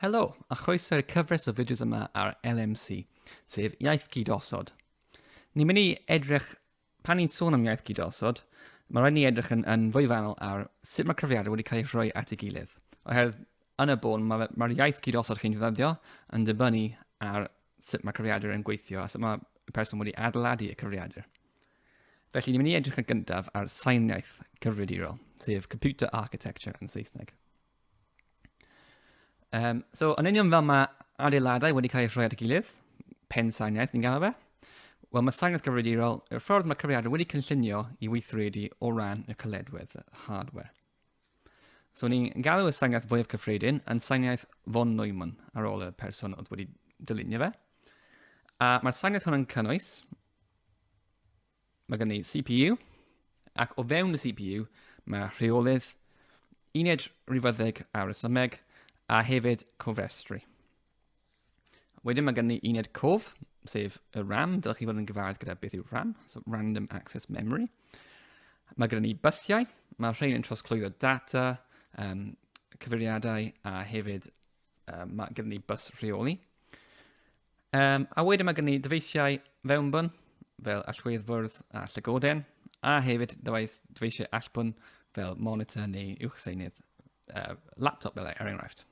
Helo, a chroeso i'r cyfres o fideos yma ar LMC, sef Iaith Gyd-osod. Ni'n mynd i edrych, pan ni'n sôn am iaith gyd-osod, mae rhaid ni edrych yn, yn fwy fanwl ar sut mae'r cyfrifiadur wedi cael ei rhoi at ei gilydd. Oherwydd yn y bôn, mae'r mae iaith gyd-osod chi'n defnyddio yn dibynnu ar sut mae'r cyfrifiadur yn gweithio a sut mae y person wedi adeiladu y cyfrifiadur. Felly, ni'n mynd i edrych yn gyntaf ar sainiaeth cyfrifiadurol, sef Computer Architecture yn Saesneg. Um, so, yn union fel mae adeiladau wedi cael eu rhoi at ei gilydd, pensaerniaeth ni'n galw fe, wel mae saerniaeth gyfrifiadurol yw'r ffordd mae cyfrifiadur wedi cynllunio i weithredu o ran y caledwedd, hardware. So ni'n galw y saerniaeth fwyaf cyffredin yn saerniaeth von Neumann ar ôl y person oedd wedi dylunio fe. A mae'r saerniaeth hwn yn cynnwys Mae gen i CPU, ac o fewn y CPU mae rheolydd, uned rifyddeg a resymeg, a hefyd cofrestru. Wedyn mae gen i uned cof, sef y RAM, dylech chi fod yn gyfarwydd gyda beth yw RAM, so Random Access Memory. Mae gyda ni bysiau, mae rhain yn trosglwyddo data, um, cyfeiriadau a hefyd um, mae gyda ni bus rheoli. Um, a wedyn mae gen ni dyfeisiau fewnbwn, fel allweddfwrdd a llygoden, a hefyd ddyfais, dyfeisiau allbwn fel monitor neu uwchseinydd uh, laptop fel er enghraifft.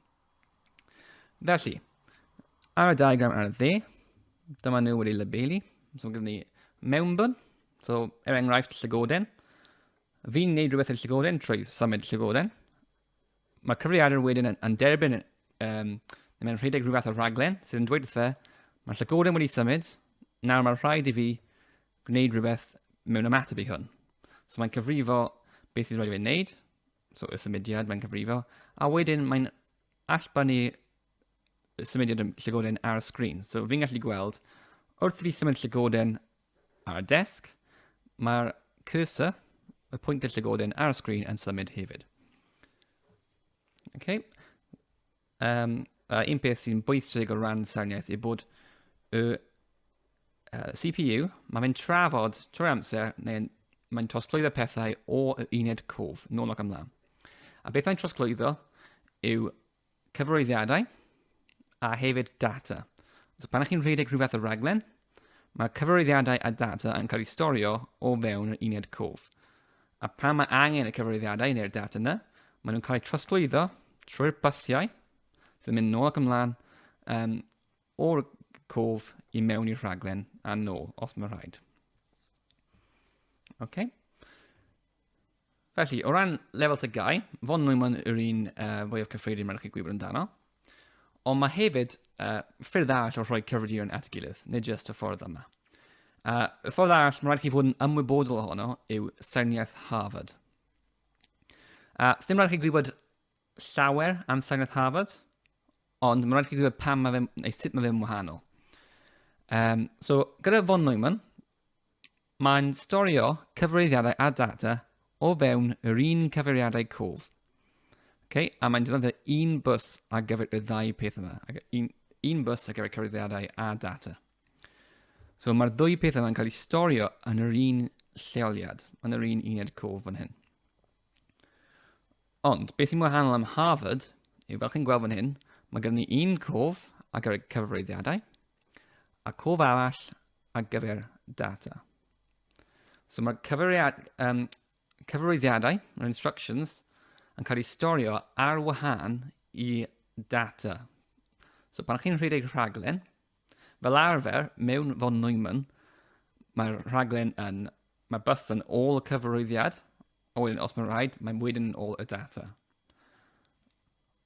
Felly, ar y diagram ar y dde, dyma nhw wedi labelu. So mae gen ni mewnbwn, so er enghraifft llygoden. Fi'n gwneud rhywbeth i'r llygoden trwy symud llygoden. Mae'r cyfrifiadur wedyn yn, yn derbyn, um, mae'n rhedeg rhyw fath o raglen sydd yn dweud wrth fe, mae'r llygoden wedi symud, nawr mae'n rhaid i fi gwneud rhywbeth mewn ymateb i hwn. So mae'n cyfrifo beth sydd rhaid i fe wneud, so y symudiad mae'n cyfrifo, a wedyn mae'n allbynnu symudiad y llygoden ar y sgrin. So fi'n gallu gweld, wrth i fi symud llygoden Ar y desg, mae'r cursor, y pwynt y llygoden ar y sgrin yn symud hefyd. Okay. Um, uh, un peth sy'n bwysig o ran saerniaeth yw bod y uh, CPU, mae'n mynd trafod trwy'r amser, neu mae'n trosglwyddo pethau o y uned cof, nôl ac ymlaen. A beth mae'n trosglwyddo yw cyfarwyddiadau a hefyd data. So pan ych chi'n rhedeg rhyw fath o raglen, mae cyfarwyddiadau a data yn cael eu storio o fewn yr uned cof. A pan mae angen y cyfarwyddiadau neu'r data yna, maen nhw'n cael eu trosglwyddo trwy'r bysiau sy'n mynd nôl ac ymlaen um, o'r cof i mewn i'r rhaglen a nôl, os mae rhaid. Okay. Felly, o ran lefel TGAU, von Neumann yw'r un uh, fwyaf cyffredin mae'n chi gwybod amdano. Ond mae hefyd uh, ffyrdd arall o rhoi cyfrifiaduron at ei gilydd, nid jyst y ffordd yma. Uh, y ffordd arall mae'n rhaid chi fod yn ymwybodol ohono yw saerniaeth Harvard. Uh, Sdim rhaid chi gwybod llawer am saerniaeth Harvard, ond mae'n rhaid chi gwybod pam mae fe, neu sut mae fe'n wahanol. Um, so, gyda von Neumann, Mae'n storio cyfrifiadau a data o fewn yr un cyfeiriadau cof. Okay? A mae'n defnyddio un bws ar gyfer y ddau peth yma. Un, un bws ar gyfer cyfrifiadau a data. So mae'r ddwy peth yma'n cael eu storio yn yr un lleoliad, yn yr un uned cof fan hyn. Ond, beth sy'n wahanol am Harvard yw, fel chi'n gweld fan hyn, mae gennym ni un cof ar gyfer cyfrifiadau, a cof arall ar gyfer data. So mae'r cyfeiriad, um, cyfarwyddiadau, yr instructions, yn cael eu storio ar wahân i data. So pan chi'n rhedeg rhaglen, fel arfer, mewn von Neumann, mae'r rhaglen yn, mae bus yn ôl y cyfarwyddiad, a wedyn os mae'n rhaid, mae'n wedyn yn ôl y data.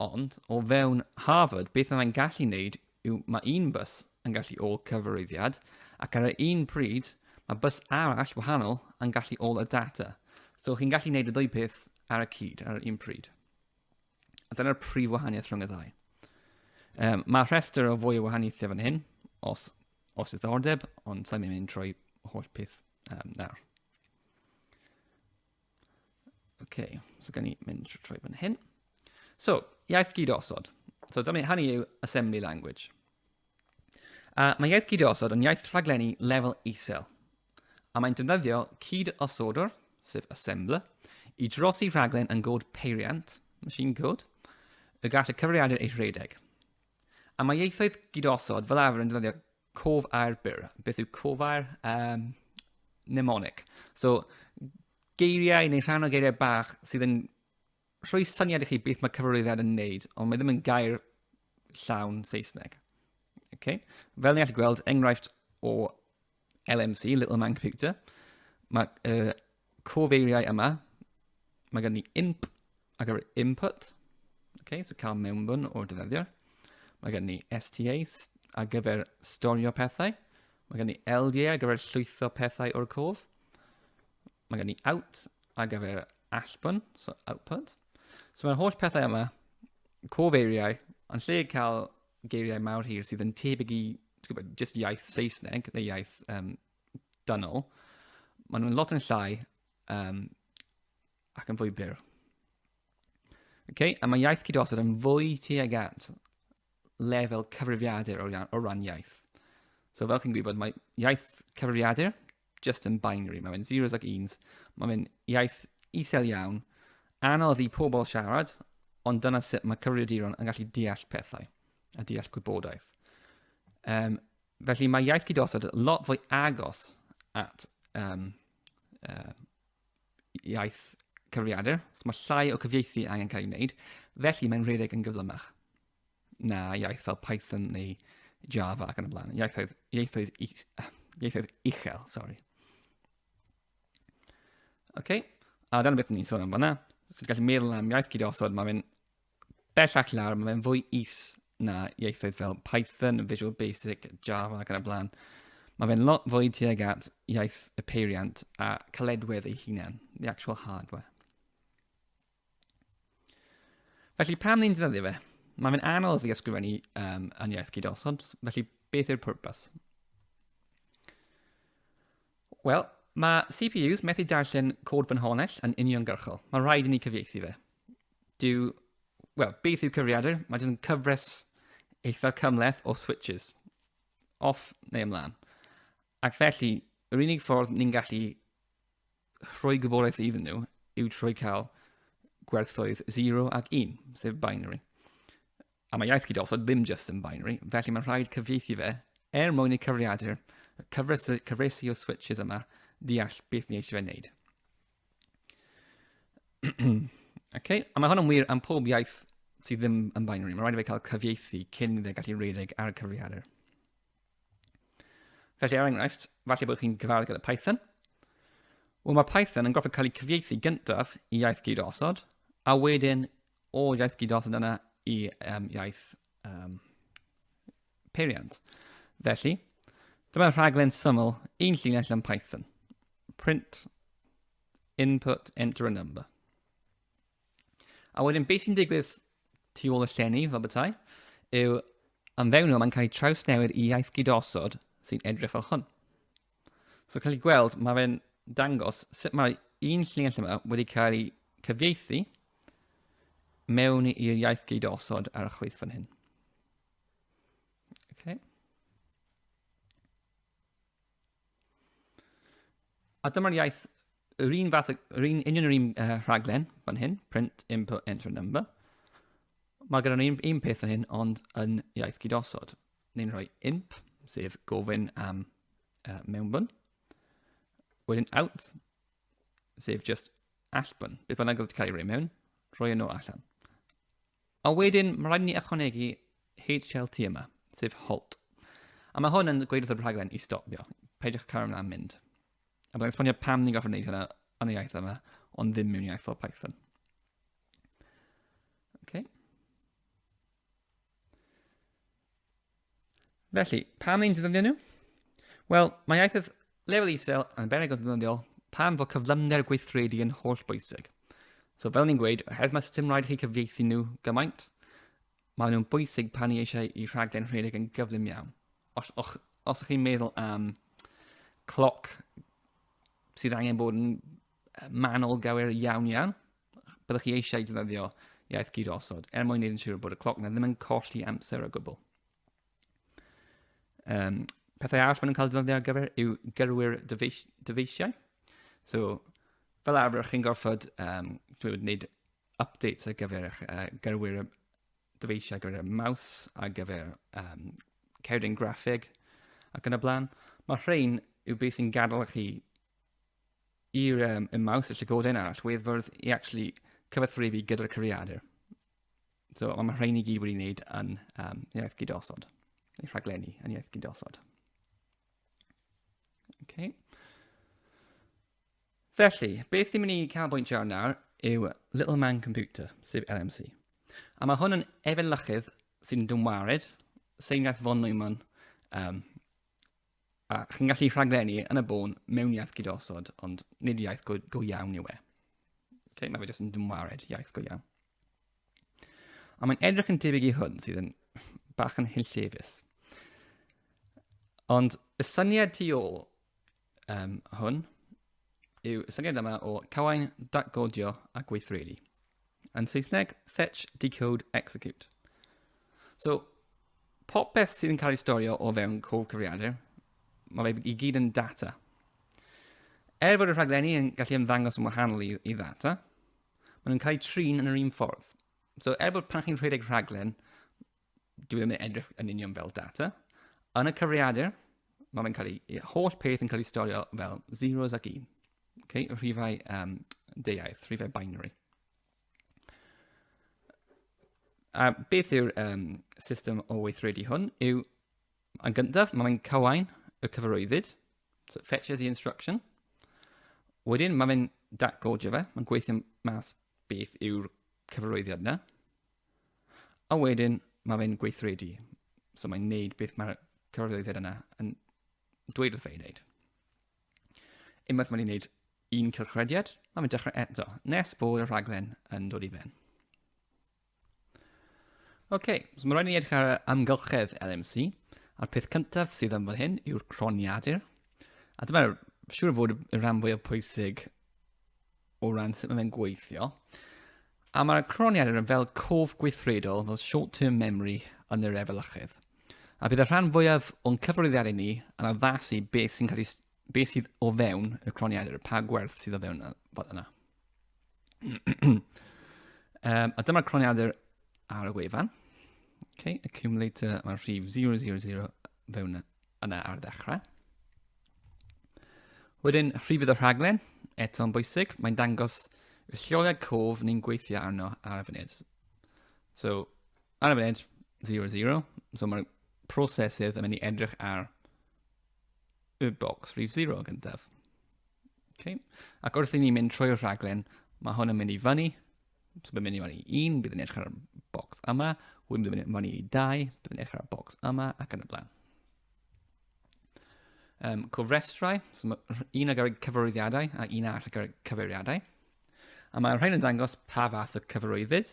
Ond, o fewn Harvard, beth mae'n gallu wneud yw mae un bws yn gallu ôl cyfarwyddiad, ac ar yr un pryd, mae bws arall wahanol yn gallu ôl y data. So chi'n gallu wneud y ddwy peth ar y cyd, ar yr un pryd. A dyna'r prif wahaniaeth rhwng y ddau. Um, mae rhestr o fwy o wahaniaethau fan hyn, os, os diddordeb, ond sa'n mynd trwy holl peth um, nawr. OK, so gan i mynd trwy fan hyn. So, iaith gyd-osod. So, dyma hynny yw assembly language. Uh, mae iaith gyd-osod yn iaith rhaglenni lefel isel. A mae'n defnyddio cyd-osodwr, sef assembler, i drosi rhaglen yn god peiriant, machine code, y gall y cyfrifiadur ei rhedeg. A mae ieithoedd gydosod fel arfer yn defnyddio cof air byr. Beth yw cof air? Mnemonic. So, geiriau neu rhan o geiriau bach sydd yn rhoi syniad i chi beth mae cyfarwyddiad yn wneud, ond mae ddim yn gair llawn Saesneg. Okay? Fel ni'n gallu gweld, enghraifft o LMC, Little Man Computer, mae cofeiriau yma, mae gen ni imp ar gyfer input, okay, so cael mewnbwn o'r defnyddiwr. Mae gen ni STA ar gyfer storio pethau. Mae gen ni LDA ar gyfer llwytho pethau o'r cof. Mae gen ni out ar gyfer allbwn, so output. So mae'r holl pethau yma, cofeiriau, yn lle cael geiriau mawr hir sydd yn tebyg i gwybod, just iaith Saesneg neu iaith dynol, maen nhw'n lot yn llai ac yn fwy byr. Okay? A mae iaith cydosod yn fwy tuag at lefel cyfrifiadur o, o ran iaith. So fel chi'n gwybod, mae iaith cyfrifiadur just yn binary. Mae'n mynd zeros ac uns. Mae'n mynd iaith isel iawn, anodd i pobl siarad, ond dyna sut mae cyfrifiaduron yn gallu deall pethau a deall gwybodaeth. Felly mae iaith cydosod lot fwy agos at iaith cyfrifiadur, so mae llai o cyfieithu angen cael ei wneud, felly mae'n rhedeg yn gyflymach na iaith fel Python neu Java ac yn y blaen. Ieithoedd, ieithoedd, ieithoedd uchel, sorry. OK, a dyna beth ni'n sôn am fanna. So, gallu meddwl am iaith cydosod, mae'n bellach lawr, mae fe'n fwy is na ieithoedd fel Python, Visual Basic, Java ac yn y blaen. Mae fe'n lot fwy tuag at iaith y peiriant a caledwedd ei hunan, the actual hardware. Felly pam ni'n defnyddio fe? Mae fe'n anodd i ysgrifennu yn iaith gydosod, felly beth yw'r pwrpas? Wel, mae CPUs methu darllen cod ffynhonnell yn uniongyrchol. Mae rhaid i ni cyfieithu fe. Dyw, wel, beth yw cyfrifiadur? Mae jyst yn cyfres eitha cymhleth o switches. Off neu ymlaen. Ac felly, yr unig ffordd ni'n gallu rhoi gwybodaeth iddyn nhw yw trwy cael gwerthoedd 0 ac 1, sef binary. A mae iaith gydosod ddim jyst yn binary, felly mae'n rhaid cyfieithu fe er mwyn i cyfrifiadur, y cyfres, cyfresi o switches yma, ddeall beth ni eisiau fe wneud. okay. A mae hwn yn wir am pob iaith sydd ddim yn binary. Mae rhaid i fe cael cyfieithu cyn iddo gallu rhedeg ar y cyfrifiadur. Felly, er enghraifft, falle bod chi'n gyfarwydd gyda Python. Wel, mae Python yn gorfod cael ei cyfieithu gyntaf i iaith gyd-osod, a wedyn o iaith gyd-osod yna i iaith peiriant. Felly, dyma rhaglen syml, un llinell yn Python. Print input enter a number. A wedyn beth sy'n digwydd tu ôl y llenni, fel bethau, yw am fewn nhw mae'n cael ei trawsnewid i iaith gydosod sy'n edrych fel hwn. So cael ei gweld, mae fe'n dangos sut mae un llinell yma wedi cael ei cyfieithu mewn i'r iaith gydosod ar y chwith fan hyn. Okay. A dyma'r iaith, yr un fath, yr un, union yr un rhaglen fan hyn, print, input, enter number. Mae gyda ni'n un peth fan hyn, ond yn iaith gydosod. Ni'n rhoi imp, sef gofyn am mewnbwn. Wedyn out, sef just allbwn. Beth bynnag oedd wedi cael ei roi mewn, rhoi e nôl allan. A wedyn, mae rhaid ni ychwanegu HLT yma, sef halt. A mae hwn yn gweud wrth y rhaglen i stopio. Peidiwch cario ymlaen mynd. A byddai'n esbonio pam ni'n gorfod gwneud hynna yn y iaith yma, ond ddim mewn iaith fel Python. Okay. Felly, pam ni'n defnyddio nhw? Wel, mae iaithoedd lefel isel yn arbennig o ddefnyddiol pam fod cyflymder gweithredu yn holl bwysig. So fel ni'n gweud, oherwydd mae dim rhaid i chi cyfieithu nhw gymaint, maen nhw'n bwysig pan ni eisiau i rhaglen rhedeg yn gyflym iawn. Os, os, os ydych chi'n meddwl am cloc sydd angen bod yn manwl gywir iawn iawn, byddwch chi eisiau defnyddio iaith gyd-osod er mwyn gwneud yn siŵr bod y cloc na ddim yn colli amser o gwbl. Pethau arall maen nhw'n cael defnyddio ar gyfer yw gyrwyr dyfeis, dyfeisiau. So, fel arfer, chi'n gorfod gwneud updates ar gyfer eich gyrwyr. dyfeisiau ar gyfer y mouse, ar gyfer cerdyn graffig ac yn y blaen. Mae rhain yw beth sy'n gadael chi i'r y mouse, y llygoden a'r allweddfwrdd i actually cyfathrebu gyda'r cyfrifiadur. So mae rhain i gyd wedi wneud yn iaith gydosod, neu rhaglenni yn iaith gydosod. Okay. Felly, beth ni'n mynd i canolbwyntio ar nawr yw Little Man Computer, sef LMC. A mae hwn yn efelychydd sy'n dynwared, seiniaeth von Neumann, a chi'n gallu rhaglenni yn y bôn mewn iaith gydosod, ond nid iaith go, go iawn yw e. Okay, mae fe jyst yn dynwared iaith go iawn. A mae'n edrych yn debyg i hwn sydd yn bach yn hunllefus. Ond y syniad tu ôl hwn yw y syniad yma o cywain, datgodio a gweithredu. Yn Saesneg, fetch, decode, execute. So, popeth sydd yn cael ei storio o fewn cof cyfrifiadur, mae fe i gyd yn data. Er fod y rhaglenni yn gallu ymddangos yn wahanol i, i ddata, maen nhw'n cael eu trin yn yr un ffordd. So, er bod pan chi'n rhedeg rhaglen, dwi ddim yn edrych yn union fel data. Yn y cyfrifiadur, mae fe'n cael ei, holl peth yn cael ei storio fel zeros ac un. Okay? Rhifau deuaidd, rhifau binary. A beth yw'r system o weithredu hwn yw, yn gyntaf, mae'n cywain y cyfarwyddyd, so it fetches the instruction. Wedyn, mae fe'n datgodio fe, mae'n gweithio mas beth yw'r cyfarwyddiad yna. A wedyn, mae fe'n gweithredu. So mae'n neud beth mae'r cyfarwyddiad yna yn dweud wrth fe i wneud. Unwaith mae'n ei wneud un cylchrediad, mae fe'n dechrau eto, nes bod y rhaglen yn dod i ben. OK, so mae rhaid i ni edrych ar amgylchedd LMC, a'r peth cyntaf sydd yn fan hyn yw'r croniadur. A dyma'r siŵr o fod y rhan fwyaf pwysig o ran sut mae fe'n gweithio. A mae'r croniadur yn fel cof gweithredol, fel short-term memory yn yr efelychydd. A bydd y rhan fwyaf o'n cyfarwyddiadau ni yn addasu beth sy'n cael ei, beth sydd o fewn y croniadur, pa gwerth sydd o fewn yna. A dyma'r croniadur ar y wefan. Okay, accumulator, mae'r rhif 000 fewn yna ar ddechrau. Wedyn, rhifydd y rhaglen, eto'n bwysig, mae'n dangos y lleoliad cof ni'n gweithio arno ar y funud. So, ar y funud, 00, so mae'r prosesydd yn mynd i edrych ar y bocs rhif 0 gyntaf. Okay. Ac wrth i ni mynd trwy'r rhaglen, mae hwn yn mynd i fyny. So mae'n mynd i fyny i 1, bydd yn edrych ar y bocs yma. Wedyn bydd yn mynd fyny i 2, bydd yn edrych ar y bocs yma, ac yn y blaen. Cofrestrau, so mae un ar gyfer cyfarwyddiadau a un arall ar gyfer cyfeiriadau. A mae'r rhain yn dangos pa fath o cyfarwyddyd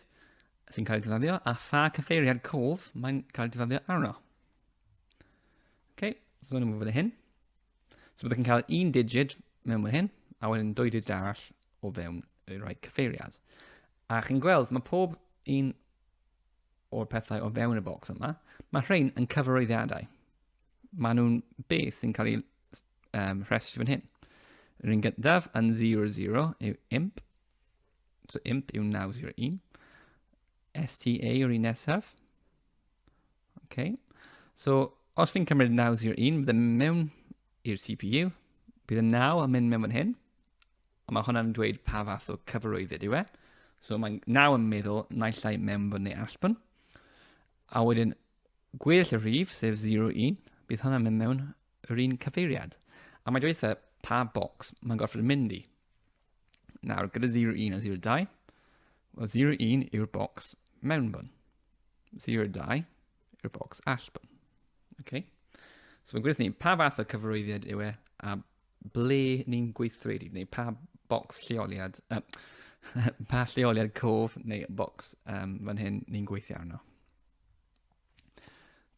sy'n cael ei defnyddio a pha cyfeiriad cof mae'n cael ei defnyddio arno. Okay, so yn ymwneud hyn. So byddwch chi'n cael un digid mewn fan hyn, a wedyn dwy digid arall o fewn y rhai cyfeiriad. A chi'n gweld, mae pob un o'r pethau o fewn y bocs yma, mae rhain yn cyfarwyddiadau. Maen nhw'n beth sy'n cael ei rhestru fan hyn. Yr un gyntaf yn 00 yw imp. So imp yw 901. STA yw'r un nesaf. Okay. So, os fi'n cymryd 901, bydd yn mewn i'r CPU, bydd y 9 yn mynd mewn fan hyn, a mae hwnna'n dweud pa fath o cyfarwyddyd yw e. So mae 9 yn meddwl naill ai mewnbwn neu allbwn. A wedyn gweddill y rhif, sef 01, bydd hwnna'n mynd mewn yr un cyfeiriad. A mae'n dweud wrtha pa bocs mae'n gorfod mynd i. Nawr, gyda 01 a 02, wel 01 yw'r bocs mewnbwn. 02 yw'r bocs allbwn. Okay? So mae'n gweithio ni pa fath o cyfarwyddiad yw e a ble ni'n gweithredu, neu pa bocs lleoliad, pa lleoliad cof neu bocs fan hyn ni'n gweithio arno.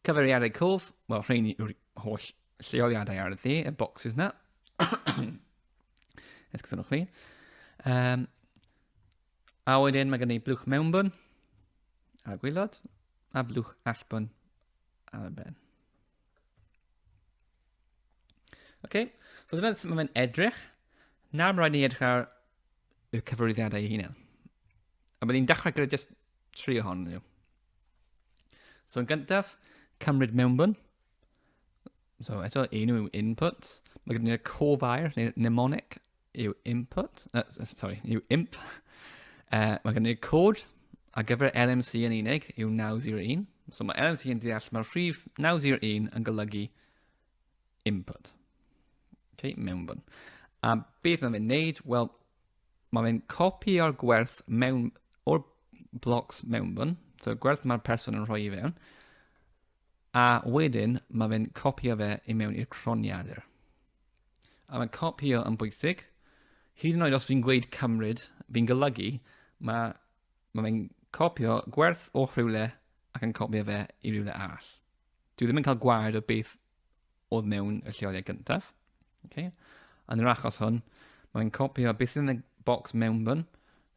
Cyfeiriadau cof, wel rhain yw'r holl lleoliadau ar y dde, y boxes na. Esgusodwch fi. A wedyn mae gen i blwch mewnbwn ar y gwaelod a blwch allbwn ar y ben. OK, so dyna sut mae'n edrych. Nawr mae rhaid ni edrych ar y cyfarwyddiadau eu hunain. A byddwn ni'n dechrau gyda just tri ohonyn nhw. So yn gyntaf, cymryd mewnbwn. So eto, enw yw input. Mae gyda ni'r cofair, neu mnemonic, yw input, sorry, yw imp. Mae gen i'r cod ar gyfer LMC yn unig yw 901. So mae LMC yn deall mae'r rhif 901 yn golygu input. Okay, mewnbwn. A beth mae'n fe'n neud? Wel, mae fe'n copio'r gwerth mewn o'r blocs mewnbwn. So gwerth mae'r person yn rhoi i fewn. A wedyn mae fe'n copio fe i mewn i'r croniadur. A mae copio yn bwysig. Hyd yn oed os fi'n gweud cymryd, fi'n golygu mae, mae fe'n copio gwerth o rhywle ac yn copio fe i rywle arall. Dwi ddim yn cael gwared o beth oedd mewn y lleoliad gyntaf. Okay. Yn yr achos hwn, mae'n copio beth sydd yn y bocs mewnbwn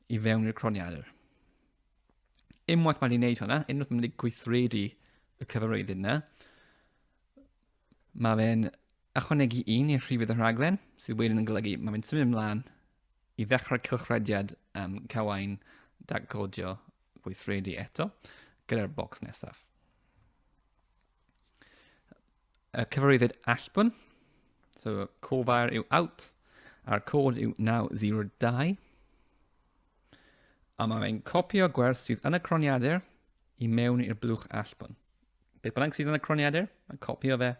i fewn i'r croniadur. Unwaith mae wedi gwneud hwnna, unwaith mae wedi gweithredu y cyfarwyddyd yna, Mae fe'n ychwanegu un i'r rhifydd y rhaglen, sydd wedyn yn golygu mae fe'n symud ymlaen i ddechrau cylchrediad um, cywain datgodio gweithredu eto gyda'r bocs nesaf. Y cyfarwyddyd allbwn, so cofair yw out, a'r cod yw 902. A mae fe'n copio gwerth sydd yn y croniadur i mewn i'r blwch allbwn. Beth bynnag sydd yn y croniadur, mae'n copio fe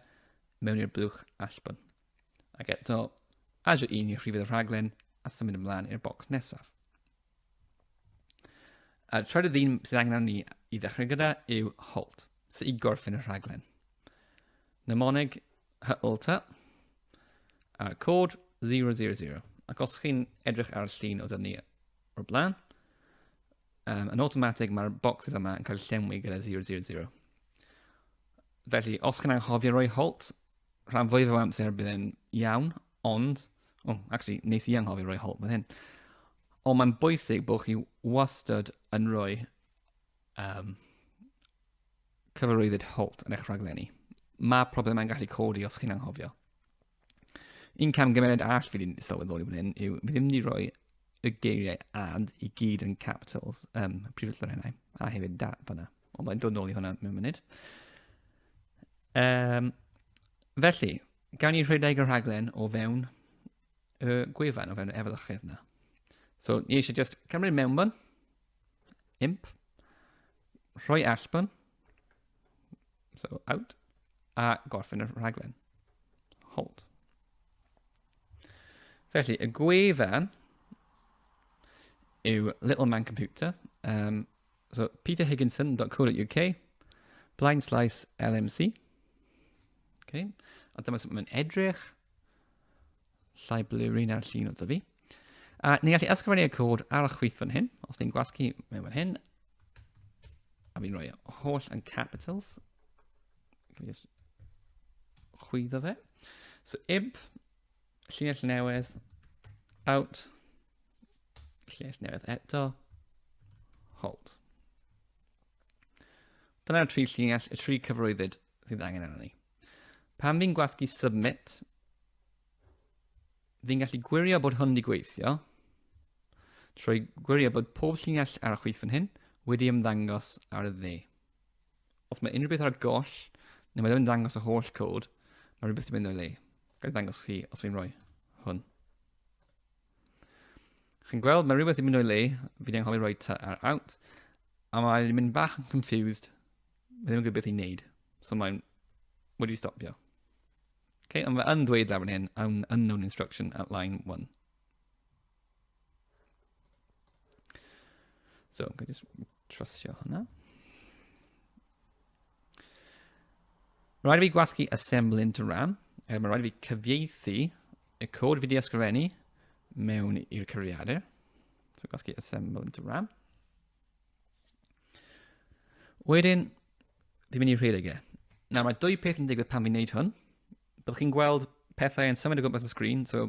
mewn i'r blwch allbwn. Ac eto, adio un i'r rhifydd y rhaglen a symud ymlaen i'r bocs nesaf. A trydydd un sydd angen arni i ddechrau gyda yw halt, so i gorffen y rhaglen. Mnemonic HLT a'r cod 000. Ac os chi'n edrych ar y llun o dyn ni o'r blaen, yn automatic mae'r boxes yma yn cael llenwi gyda 000. Felly, os chi'n anghofio rhoi halt, rhan fwyaf o amser bydd e'n iawn, ond, oh, actually, nes i anghofio rhoi halt fan hyn. Ond mae'n bwysig bod chi wastad yn rhoi cyfarwyddyd halt yn eich rhaglenni. Mae problemau'n gallu codi os chi'n anghofio. Un camgymeriad arall fi wedi sylweddoli fan hyn yw fi ddim wedi rhoi y geiriau add i gyd yn capitals, prif llythrennau, a hefyd dat fanna. Ond mae'n dod nôl i hwnna mewn munud. Felly, gawn ni rhedeg y rhaglen o fewn y gwefan, o fewn y efelychydd yna. So, ni eisiau just cymryd mewnbwn, imp, rhoi allbwn, so out, a gorffen y rhaglen. Hold. Felly, y gwefan yw Little Man Computer. So, peterhigginson.co.uk, blind slice LMC. Okay. A dyma sut mae'n edrych. Llai blurry na'r llun oedd fi. A ni'n gallu ysgrifennu y cod ar y chwith fan hyn. Os ni'n gwasgu mewn fan hyn, a fi'n rhoi holl yn capitals. Can just chwyddo fe. So imp, llinell newydd, out, llinell newydd eto, halt. Dyna'r tri llinell, y tri cyfrwyddyd sydd angen arno ni. Pan fi'n gwasgu submit, fi'n gallu gwirio bod hwn wedi gweithio, trwy gwirio bod pob llinell ar y chwith fan hyn wedi ymddangos ar y dde. Os mae unrhyw beth ar goll, neu mae ddim yn dangos y holl cod, mae rhywbeth wedi mynd o'i le. Gael ddangos chi os fi'n rhoi hwn. Chi'n gweld, mae rhywbeth wedi mynd o'i le, fi wedi anghofio rhoi t ar out, a mae'n mynd bach yn confused, mae ddim yn gwybod beth i wneud, so mae'n wedi stopio. Okay, ond mae yn dweud lawr fan hyn, unknown instruction at line 1. So, I'm going to just trustio hwnna. Rhaid i fi gwasgu assemble into RAM. Mae rhaid i fi cyfieithu y cod fi wedi ysgrifennu mewn i'r cyfrifiadur. So gwasgu assemble into RAM. Wedyn, fi'n mynd i rhedeg e. Nawr, mae dwy peth yn digwydd pan fi'n neud hwn. Byddwch chi'n gweld pethau yn symud o gwmpas y sgrin, so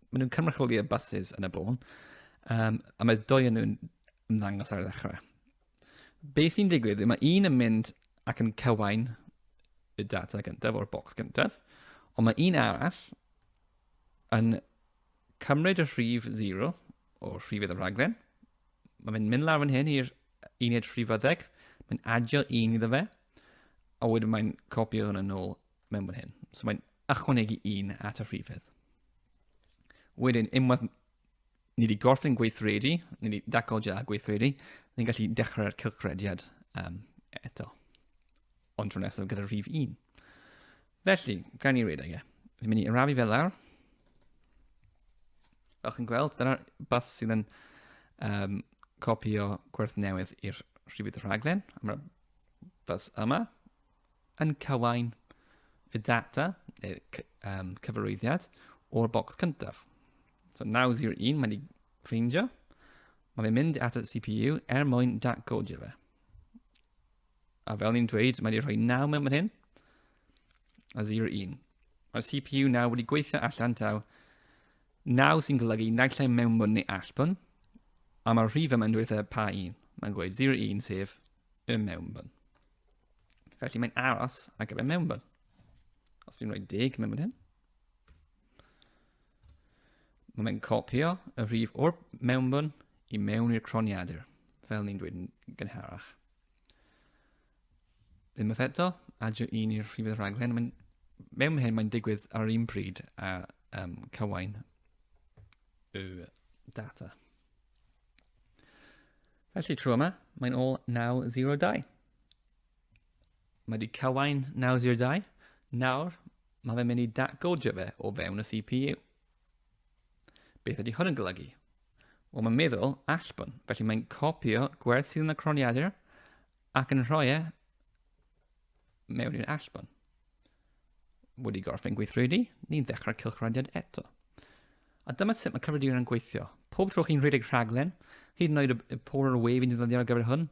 maen nhw'n cynrychioli y buses yn y bôn, a mae dwy yn nhw'n ymddangos ar y ddechrau. Be sy'n digwydd yw mae un yn mynd ac yn cywain y data gyntaf o'r bocs gyntaf, ond mae un arall yn cymryd y rhif 0 o'r rhifydd y rhaglen, mae'n mynd lawr fan hyn i'r uned rhifyddeg, mae'n adio un iddo fe, A wedyn mae'n copio hwn yn ôl mewn fan hyn. So mae'n ychwanegu 1 at y rhifedd. Wedyn, unwaith ni wedi gorffen gweithredu, ni wedi datgodio a gweithredu, ni'n gallu dechrau'r cylchrediad eto. Ond tro nesaf gyda rhif 1. Felly, gawn ni redeg e. Fi'n mynd i arafu fe lawr. Fel chi'n gweld, dyna'r bus sydd yn copio gwerth newydd i'r rhifydd rhaglen. A mae'r bus yma yn cywain y data, neu cyfarwyddiad, o'r bocs cyntaf. So 901 mae'n ei ffeindio. Mae fe'n mynd at y CPU er mwyn datgodio fe. A fel ni'n dweud, mae wedi rhoi 9 mewn fan hyn, a 0, 1. Mae'r CPU nawr wedi gweithio allan taw 9 sy'n golygu naill ai mewnbwn neu allbwn, a mae'r rhif yma'n dweud wrtho pa un. Mae'n gweud 0, 1 sef y mewnbwn. Felly mae'n aros ar gyfer mewnbwn. Os fi'n rhoi 10 mewn fan hyn, mae'n copio y rhif o'r mewnbwn i mewn i'r croniadur, fel ni'n dweud yn gynharach. Unwaith eto, adio un i'r rhifedd rhaglen. Mae'n, mewn hyn mae'n digwydd ar yr un pryd a cywain y data. Felly tro yma, mae'n ôl 902. Mae wedi cywain 902. Nawr, mae fe'n mynd i datgodio fe o fewn y CPU. Beth ydy hwn yn golygu? Wel, mae'n meddwl allbwn, felly mae'n copio gwerth sydd yn y croniadur ac yn rhoi e mewn i'r allbwn. Wedi gorffen gweithredu, ni'n ddechrau cylchrediad eto. A dyma sut mae cyfrifiadur yn gweithio. Pob tro chi'n rhedeg rhaglen, hyd yn oed y porwr y we fi'n defnyddio ar gyfer hwn,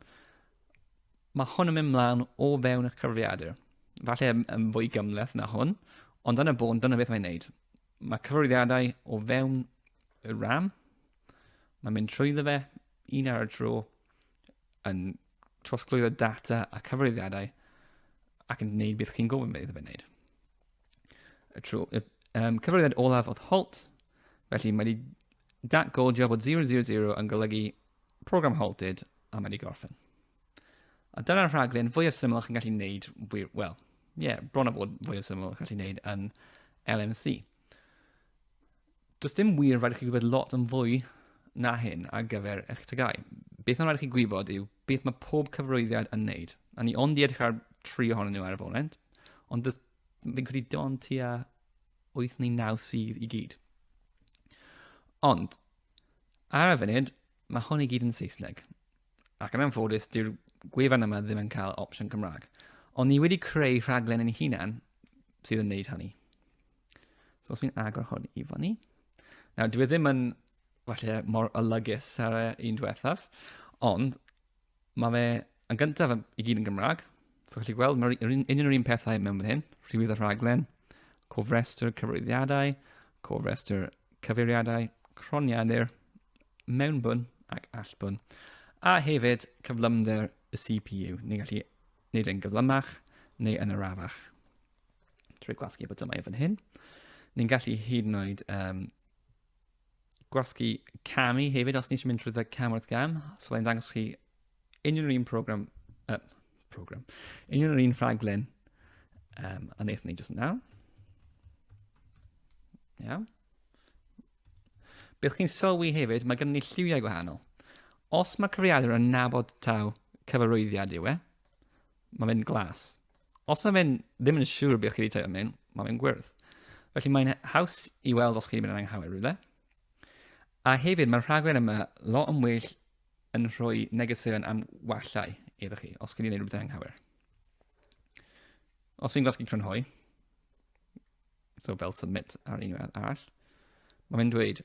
mae hwn yn mynd mlaen o fewn eich cyfrifiadur. Falle yn fwy gymhleth na hwn, ond yn y bôn, dyna beth mae'n neud. Mae cyfrifiadau o fewn y RAM, mae'n mynd trwyddo fe un ar y tro, yn trosglwyddo data a cyfrifiadau ac yn gwneud beth chi'n gofyn iddo fe wneud. Y tro, y, cyfrifiad olaf oedd halt, felly mae wedi datgodio bod 000 yn golygu program halted a mae wedi gorffen. A dyna'r rhaglen fwyaf syml chi'n gallu gwneud, wel, ie, yeah, bron a fod fwyaf syml chi'n gallu gwneud yn LMC. Does dim wir rhaid i chi gwybod lot yn fwy na hyn ar gyfer eich tygau. Beth mae'n rhaid i chi gwybod yw beth mae pob cyfrwyddiad yn wneud. A ni ond i edrych ar tri ohonyn nhw ar y foment, ond does, fi'n credu dim ond tua 8 neu 9 sydd i gyd. Ond, ar y funud, mae hwn i gyd yn Saesneg. Ac yn anffodus, dyw'r gwefan yma ddim yn cael opsiwn Cymraeg. Ond ni wedi creu rhaglen yn hunan sydd yn neud hynny. So os fi'n agor hwn i fyny. Nawr, dwi e ddim yn falle mor olygus ar y un diwethaf, ond mae fe yn gyntaf i gyd yn Gymraeg. So gallu gweld, mae'r union yr un pethau mewn fan hyn. Rhywedd y rhaglen, cofrestr cyfrifiadau, cofrestr cyfeiriadau, croniadur, mewnbwn ac allbwn. A hefyd cyflymder y CPU. Ni'n gallu gwneud e'n gyflymach neu yn arafach. Trwy gwasgu y botymau fan hyn. Ni'n gallu hyd yn oed gwasgu camu hefyd os ni eisiau mynd trwy cam wrth gam. So mae'n dangos chi union yr un program, union yr un rhaglen a wnaethon ni jyst nawr. Iawn. Beth chi'n sylwi hefyd, mae gennym ni lliwiau gwahanol. Os mae cyfrifiadur yn nabod taw cyfarwyddiad yw e, mae fe'n glas. Os mae fe'n ddim yn siŵr beth chi wedi teimlo mewn, mae fe'n gwyrdd. Felly mae'n haws i weld os chi wedi mynd yn anghywir rhywle. A hefyd, mae'r rhaglen yma lot yn well yn rhoi negeseuon am wallau iddo chi, os chi wedi gwneud rhywbeth anghywir. Os fi'n gwasgu crynhoi, so fel submit ar un arall, mae'n mynd dweud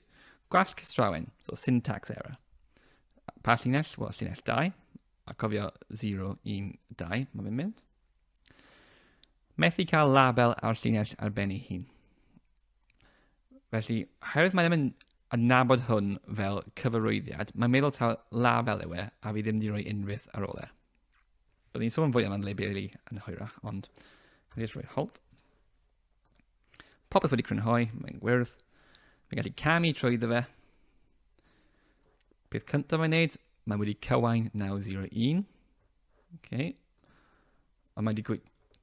gwall cystrawen, so syntax error. Pa llinell? Wel, llinell 2, a cofio 0, 1, 2, mae'n fe'n mynd. Methu cael label ar llinell ar ben ei hun. Felly, oherwydd mae ddim yn adnabod hwn fel cyfarwyddiad, mae'n meddwl taw label yw e, a fi ddim wedi rhoi unrhyw beth ar ôl e. Byddwn ni'n sôn fwy am labelu yn hwyrach, ond fi jyst rhoi halt. Popeth wedi crynhoi, mae'n gwyrdd. Fi'n gallu camu trwyddo fe. Peth cyntaf mae'n neud, mae wedi cywain 901. Okay. A mae wedi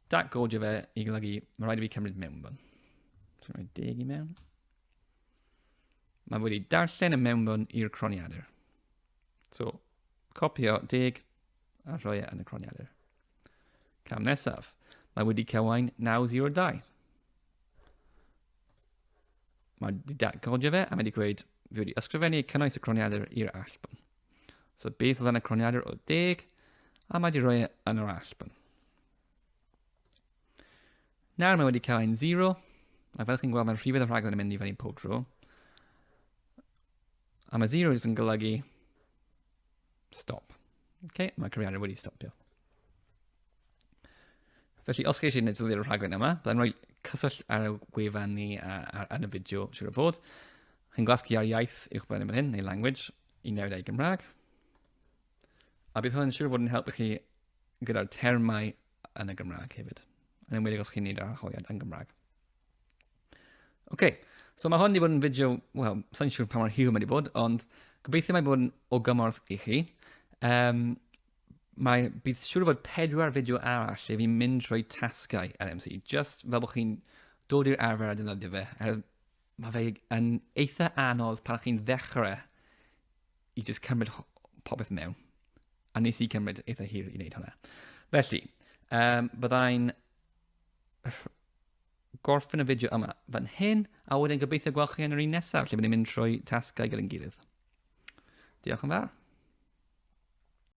Datgodio fe i golygu mae rhaid i fi cymryd mewnbwn. So rhoi deg i mewn. Mae wedi darllen y mewnbwn i'r croniadur. So, copio deg a rhoi e yn y croniadur. Cam nesaf, mae wedi cywain 902. Mae wedi datgodio fe a mae wedi gweud fi wedi ysgrifennu cynnwys y croniadur i'r allbwn. So beth oedd yn y croniadur oedd deg, a mae wedi rhoi e yn yr allbwn. Nawr mae wedi cael ein 0, a fel chi'n gweld mae'r rhifedd y rhaglen yn mynd i fyny pob tro. A mae 0 jyst yn golygu stop. Okay, mae cyfrifiadur wedi stopio. Felly, os chi eisiau gwneud dyddiad rhaglen yma, byddai'n rhoi cyswllt ar y gwefan ni a, ar, yn y fideo, siŵr o fod. Chi'n gwasgu ar iaith uwch ben fan hyn, neu language, i newid ei Gymraeg. A bydd hwn yn siŵr o fod yn helpu chi gyda'r termau yn y Gymraeg hefyd. Yn enwedig os chi'n neud arholiad yn Gymraeg. Oce, okay, so mae hwn wedi bod yn fideo, wel, sa'n siŵr pa mor hir mae wedi bod, ond gobeithio mae bod yn o gymorth i chi. Um, mae, bydd siŵr o fod pedwar fideo arall lle fi'n mynd trwy tasgau LMC, just fel bod chi'n dod i'r arfer a defnyddio fe. Er, mae fe yn eitha anodd pan chi'n ddechrau i just cymryd popeth mewn. A nes i cymryd eitha hir i wneud hwnna. Felly, um, byddai'n gorffen y fideo yma fan hyn, a wedyn gobeithio gweld chi yn yr un nesaf, lle byddwn ni'n mynd trwy tasgau gyda'n gilydd. Diolch yn fawr.